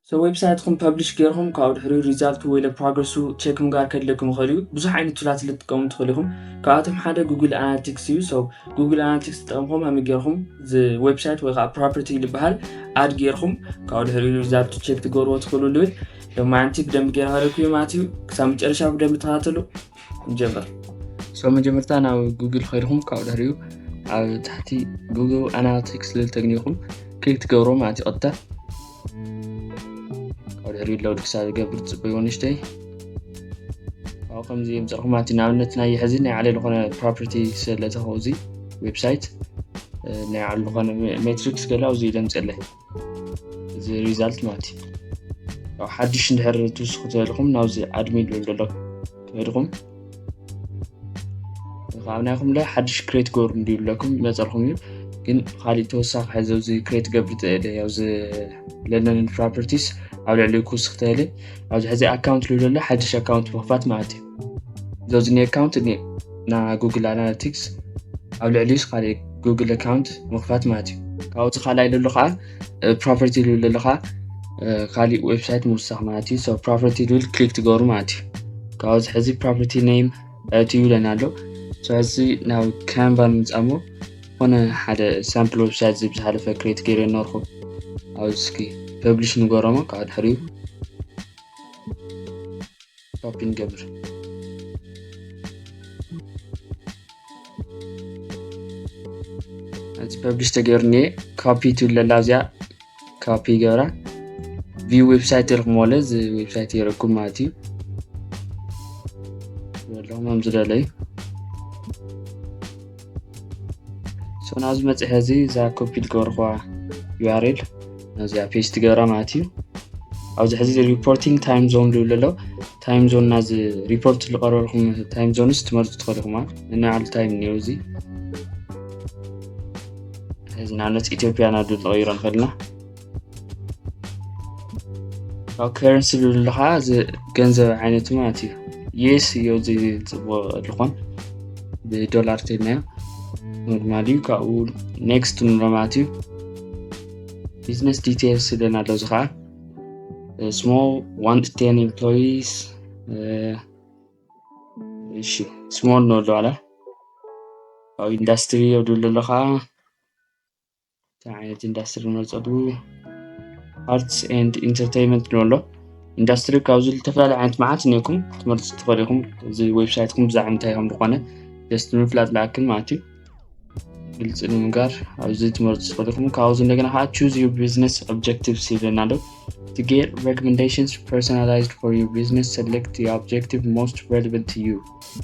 So website ኹም publish ገይርኹም ካብኡ ድሕሪ result ኡ ወይ ለ progress ኡ check ምግባር ከድለኩም ይኽእል እዩ። ብዙሕ ዓይነት tools ላት ልትጥቀሙ ትኽእሉ ኢኹም። ካብኣቶም ሓደ Google Analytics እዩ። So Google Analytics ተጠቕምኹም ከመይ ገይርኹም እዚ website ወይ ከዓ property ዝበሃል add ገይርኹም ካብኡ ድሕሪ result ኡ check ትገብርዎ ትኽእሉ ልብል። ሎማዓንቲ ብደንብ ገይረ ከረኩ ማለት እዩ። ክሳብ መጨረሻ ብደንብ ተኸታተሉ። ንጀምር። So መጀመርታ ናብ Google ከይድኹም ካብኡ ድሕሪኡ ኣብ ታሕቲ Google Analytics ልብል ተግኒኹም click ትገብርዎ ማለት እዩ። ቀጥታ ካብኡ ድሕሪኡ load ክሳብ ይገብር ትፅበይዎ ንእሽተይ። ካብኡ ከምዚ የምፅእኹም ማለት እዩ። ንኣብነት ናይ ሕዚ ናይ ዓለ ዝኾነ property ስለተኸው እዚ website ናይ ዓለ ዝኾነ metrics ገለ ኣብዚ እዩ ዘምፅእለይ እዚ result ማለት እዩ። ያው ሓድሽ እንድሕር ትውስኹ ተልኹም ናብዚ admin ልብል ዘሎ ትኸድኹም ካብ ናይኹም ለ ሓድሽ create ገሩ እንዲብለኩም ይመፀልኩም እዩ። ግን ካሊእ ተወሳኺ ሕዚ ኣብዚ create ገብር ትእለ ኣብዚ ለለንን properties ኣብ ልዕሊ ክውስኽ ተህለ ኣብዚ ሕዚ account ልብለለ ሓድሽ account ምኽፋት ማለት እዩ። ዘዚ ኒ account ኒ ና Google Analytics ኣብ ልዕሊ ካልእ Google account ምኽፋት ማለት እዩ። ካብኡ እዚ ካልኣይ ልብሉ ከዓ property ልብል ኣለኻ ካልእ website ምውሳኽ ማለት እዩ። So property ልብል click ትገብሩ ማለት እዩ። ካብኡ እዚ ሕዚ property name እቲ ይብለና ኣሎ። So ሕዚ ናብ Canva ንምጻሞ ዝኾነ ሓደ sample website እዚ ብዝሓለፈ create ገይረ ነበርኩ። ኣብ እስኪ publish ንገሮሞ ካብ ድሕሪኡ copy ንገብር። እዚ publish ተገይሩ እኒኤ copy ትብል ኣላ እዚኣ copy ገብራ view website ኢልኩም ወለ እዚ website የረኩም ማለት እዩ። ዘለኹም ከም ዝደለዩ so ናብዚ መፅሐ እዚ እዛ copy ዝገበርኳ URL ነዚኣ paste ገብራ ማለት እዩ። ኣብዚ ሕዚ reporting time zone ዝብል ኣሎ time zone ናዚ report ዝቀረበልኩም time zone ስ ትመርፁ ትኽእሉ ኢኹም። ንናይ ዓሉ time እኒኦ እዚ እዚ ንኣብነት ኢትዮጵያ ናብ ዝብል ንቐይሮ ንኽእል ኢና። ካብ currency ዝብል ከዓ እዚ ገንዘብ ዓይነቱ ማለት እዩ። US እዩ እዚ ፅቡቕ ዝኾን ብዶላር ተይድናዮ normal እዩ። ካብኡ next ንብሎ ማለት እዩ። Business details ይብለና ኣሎ እዚ ከዓ small one to ten employees እሺ small ንበሎ ዋላ ካብ industry የብሉ ኣሎ ከዓ እንታይ ዓይነት industry ንመርፀሉ arts and entertainment ንበሎ። Industry ካብዚ ዝተፈላለዩ ዓይነት መዓት እኒኩም ትመርፁ ትኽእሉ ኢኹም። እዚ website ኹም ብዛዕባ እንታይ ከም ዝኾነ just ንምፍላጥ ዝኣክል ማለት እዩ። ግልፂ ንምግባር ኣብዚ ትመርፁ ትኽእሉ ኢኹም። ካብዚ እንደገና ከዓ choose your business objectives ይብለና ኣሎ። To get recommendations personalized for your business, select the objective most relevant to you.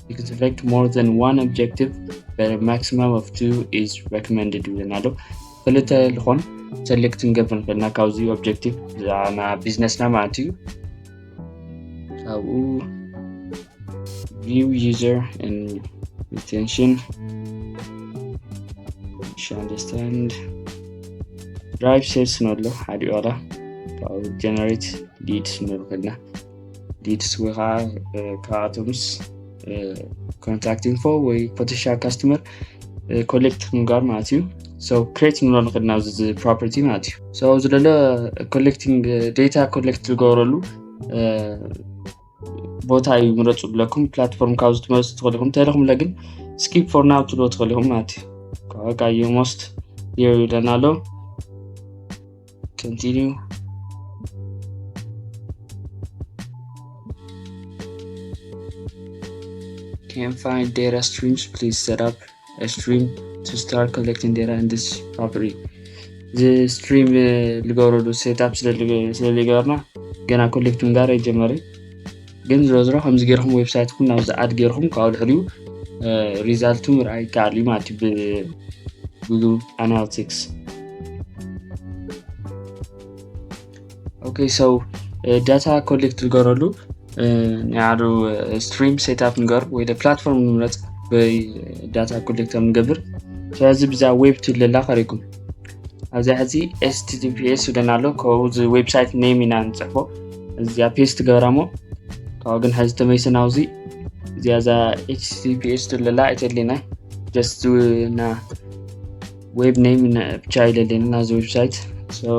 You can select more than one objective, but a maximum of two is recommended ይብለና ኣሎ። ክልተ ዝኾን select ክንገብር ንኽእልና ካብዚ objective ና business ና ማለት እዩ። ካብኡ view user and retention should understand drive sales ንበሎ ሓደ ዋላ ካብኡ generate leads ንብል ከልና leads ወይ ከዓ ካብኣቶምስ contact info ወይ potential customer collect ምግባር ማለት እዩ። So create ንብሎ ንኽእል ናብዚ property ማለት እዩ። So ኣብዚ ዘሎ collecting data collect ዝገብረሉ ቦታ እዩ ምረፁ ብለኩም። Platform ካብዚ ትመርፁ ትኽእሉ ኢኹም። እንተኢልኩም ግን skip for now ትብሎ ትኽእሉ ኢኹም ማለት እዩ። በቃ you must ይብለና ኣሎ። Continue. Can find data streams, please set up a stream to start collecting data in this property. እዚ stream ዝገብረሉ setup ስለዝገበርና ገና collect ምግባር ኣይጀመርን። ግን ዝሮ ዝሮ ከምዚ ገይርኩም website ኩም ናብዚ add ገይርኩም ካብኡ ድሕሪኡ result ኡ ምርኣይ ይከኣል እዩ ማለት እዩ ብ Google Analytics። Okay, so data collect ዝገበረሉ ናይ ዓዱ stream setup ንገር ወይ platform ንምረፅ ወይ data collect ንገብር። ስለዚ ብዛ web ትብለላ ከሪኩም ኣብዚኣ ሕዚ H T T P S ይብለና ኣሎ። ካብኡ እዚ website name ኢና ንፅሕፎ። እዚኣ paste ገበራ እሞ ካብኡ ግን ሕዚ ተመይሰና ኣብዚ እዚኣ እዛ H T T P S ትብለላ ኣይተድልና just ና web name ብቻ ይደለና ናዚ website። So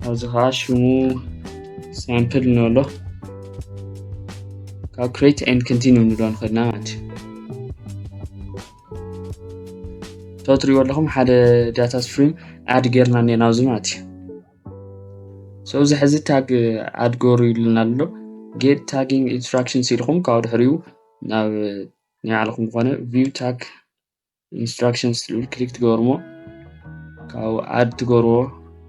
ኣብዚ ከዓ ሽሙ ሳምፕል ንብሎ። ካብ create and continue ንብሎ ንኽእልና ማለት እዩ። እቶ ትሪእዎ ኣለኹም ሓደ data stream add ጌርና እኒና ኣብዚ ማለት እዩ። So እዚ ሕዚ ታግ add ገሩ ይብልና ኣሎ። Get tagging instructions ኢልኩም ካብኡ ድሕሪኡ ናብ ናይ ባዕልኹም ዝኾነ view tag instructions ትብል ክሊክ ትገብርሞ ካብኡ add ትገብርዎ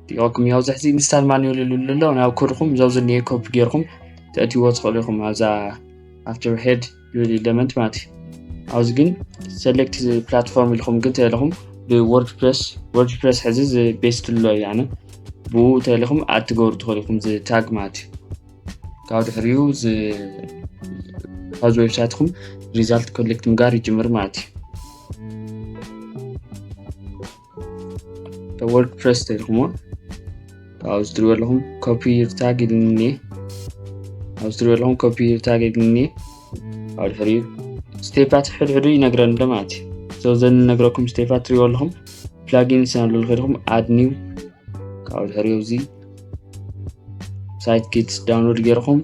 ዲኦኩም። ያው ዝሕዚ install manual ይብል ኣሎ። ናብ ኮድኩም ዘው ዝኒኤ ኮፒ ጌርኩም ተእትዎ ትኽእሉ ኢኹም ኣብዛ after head ይብል element ማለት እዩ። ኣብዚ ግን select platform ኢልኩም ግን ተለኹም ብ WordPress WordPress ሕዚ ዝ best ኣሎ ያነ ብኡ ተለኹም add ትገብሩ ትኽእሉ ኢኹም ዝ ታግ ማለት እዩ። ካብ ድሕሪኡ ዝ ካብዚ ዌብሳይትኩም result collect ምግባር ይጅምር ማለት እዩ። WordPress ተልኩሞ ካብዚ ትሪእዎ ኣለኹም copy your tag ኢልኒ። ኣብዚ ትሪእዎ ኣለኹም copy your tag ኢልኒ። ካብ ድሕሪኡ ስቴፓት ሕድሕዱ ይነግረኒ ኣሎ ማለት እዩ። So ዘን ነግረኩም ስቴፓት ትሪእዎ ኣለኹም plugins ናብ ልብል ከድኩም add new ካብኡ ድሕሪኡ እዚ site kit download ጌርኩም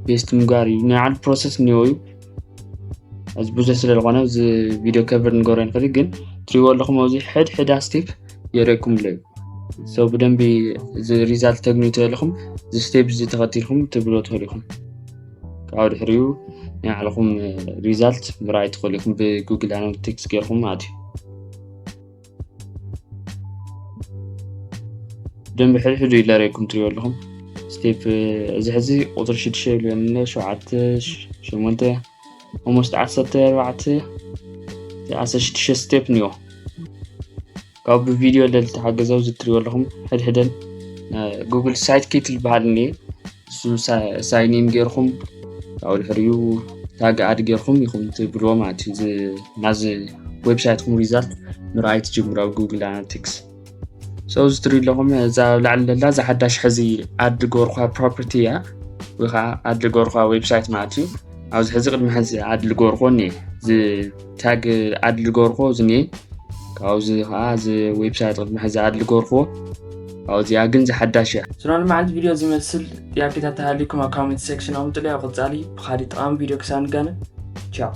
paste ምግባር እዩ። ናይ ዓል process እኒኦ እዩ። እዚ ብዙሕ ስለ ዝኾነ እዚ video cover ንገሮ ንኽእል ግን ትሪእዎ ኣለኹም ኣብዚ ሕድ ሕዳ step የርእየኩም ኣሎ እዩ። So ብደንቢ እዚ result ተግንዩ ተለኹም እዚ step እዚ ተኸቲልኩም ትብሎ ትኽእሉ ኢኹም። ካብኡ ድሕሪኡ ናይ ባዕልኹም result ምርኣይ ትኽእሉ ኢኹም ብ Google Analytics ጌርኩም ማለት እዩ። ደንብ ሕድሕዱ ይለረየኩም ትሪእዎ ኣለኹም step እዚ ሕዚ ቁፅሪ ሽዱሽተ ይብለኒ ሸውዓተ ሸሞንተ almost ዓሰርተ ኣርባዕተ ዓሰርተ ሽዱሽተ step እኒኦ። ካብ ብቪድዮ ለልተሓገዘው ዝትሪእዎ ኣለኹም ሕድሕደን Google site kit ዝበሃል እኒኤ እሱ sign in ጌርኩም ካብኡ ድሕሪኡ tag add ጌርኩም ኢኹም ትብልዎ ማለት እዩ። ናዚ ዌብሳይትኩም result ምርኣይ ትጅምሩ ኣብ Google Analytics። So እዚ ትሪኡ ኣለኹም እዛ ኣብ ላዕሊ ዘላ እዛ ሓዳሽ ሕዚ add ዝገበርኳ property እያ ወይ ከዓ add ዝገበርኳ ዌብሳይት ማለት እዩ። ኣብዚ ሕዚ ቅድሚ ሕዚ add ዝገበርኩዎ እኒኤ እዚ tag add ዝገበርኩዎ እዚ እኒኤ ካብዚ ከዓ እዚ ዌብሳይት ቅድሚ ሕዚ add ዝገበርኩዎ ካብዚኣ ግን ዝሓዳሽ እያ። ስራን መዓልቲ ቪድዮ ዝመስል ጥያቄታት ተሃሊኩም ኣብ comment section ኣምጥሉ። ኣብ ቀፃሊ ብካሊእ ጠቃሚ ቪድዮ ክሳብ ንጋነ ቻው።